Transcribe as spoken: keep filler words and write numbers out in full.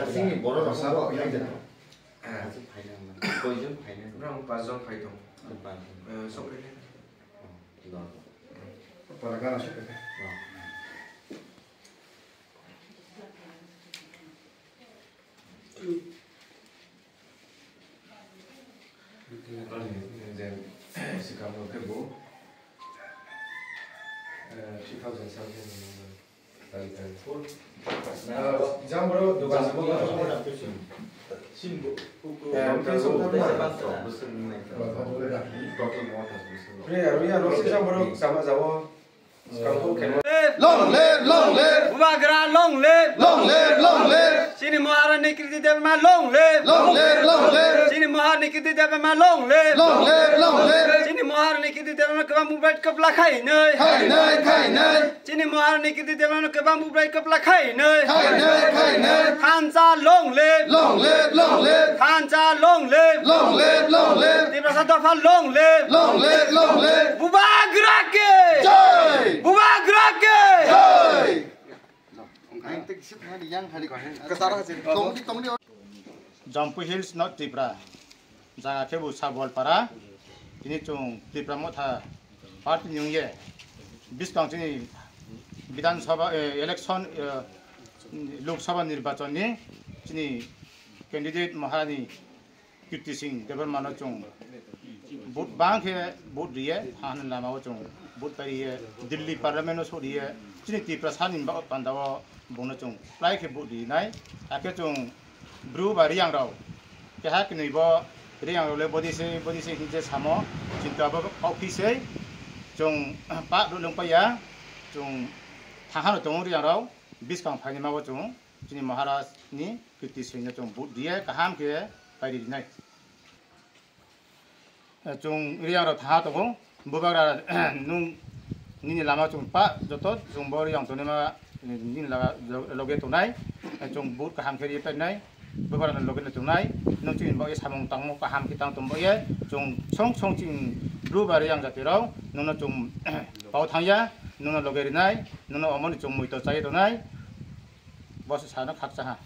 Asingni borok rok sabo, asing phaina hwnba. Koijon phaina hwnba? Rang pas jon phai tong. Pas jon. Eh, sok phai tong. Para gana sok phai tong. Then, sikang khe bo, eh, two thousand something. Jang bro, dogan. Jang bro. Sim bu. Eh, Total mo tas bwswk. Pre, aro ya, aro si jang bro, sama jawo. Long live, long live. Bubagra long live. Long live, long live. Chini Maharani Kirti Debbarma long live. Long live, long live. Chini Maharani Kirti Debbarma long live. Long live, long live. Chini Maharani Kirti Debbarma kwbang bubai kwpla khainai. Khainai, khainai. Chini Maharani Kirti Debbarma kwbang bubai kwpla khainai. Khainai, khainai. Thansa long live. Long live, long live. Thansa long live. Long live, long live. Tiprasa dopha long live. Long live, long live. Bubagra ke. Jai. Bubagra ke. Jai. Jampui Hills, North Tripura, jaga khe bo Sabolpara. Tini chwng Tipra Motha party ni wngye bwskang chini Bidhan Sabha, eh, election, eh, Lok Sabha nirbachon ni chini candidate Maharani Kirti Singh Debbarmano chwng vote bang khe vote riye, hani lamao chwng vote pariye, Delhi Parliament o soriye, chini Tiprasani ba-, pandao bongno chwng plai khe vote rinai. Hakhe chwng Bru ba Riyangrok keha kwnwi bo Riyangrok le bodi se, bodi se hinje samo, kintu abo office se chwng pa rwlwng paiya, chwng thangha no tongo Riyangrok, bwskang phaini ma bo chwng chini Maharaj ni Kirti Singh no chwng vote riye, kaham khe pairi rinai. Chwng Riyangrok thaha tongo, Bubagra nwng nini lama chwng pa joto chwng bo Riyang tongnai ma nini loge tongnai, chwng vote kaham khe riye painai, Bubagra loge no tongnai, nwng chini bagwi samung tangmo kaham khe tang tong bagwi chwng song song chini Bru ba Riyang jati rok nwngno chwng pao thangya, nwngno loge rinai, nwngno omoni chwng muito chai tongnai, bo se sano khakcha ha.